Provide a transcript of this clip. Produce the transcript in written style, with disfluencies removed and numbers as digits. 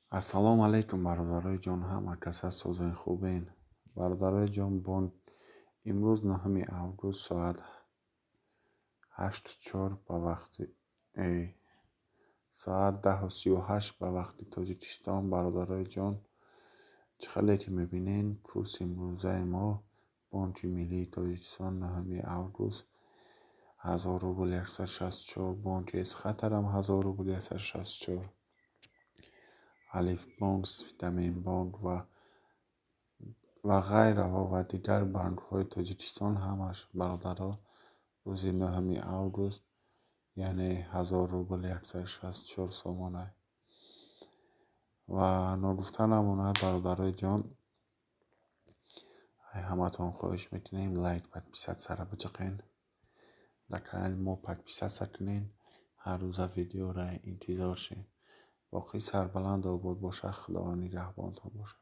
Ассалому алайкум, бародарои ҷон, ҳама каса созен, хубен? Бародарои ҷон, бонк имрӯз, 9 август, соат 8:04 ба вақти, соат 10:38 ба вақти Тоҷикистон. Бародарои ҷон, чӣ хеле ки мебинен, курси имрӯзаи мо, Бонки Миллии Тоҷикистон, 9 август, 1000 рубл 164, бонки Эсхатарам 1000 рубл 164, Алифбонк, Спитаменбонк ва ғайраҳо ва дигар банкҳои Тоҷикистон ҳамаш, бародаро, рӯзи 9 август, яъне 1000 рубл 164 сомона. Ва ногуфта намонад, бародарои ҷон, ҳаматон хоҳиш мекунем, лайк, подписаться ра биҷиқен, дар канали мо подписаться кунен, ҳар рӯза видеора интизор шен. Боқӣ сарбаланду обод бошад, Худованд нигаҳбонтон бошад.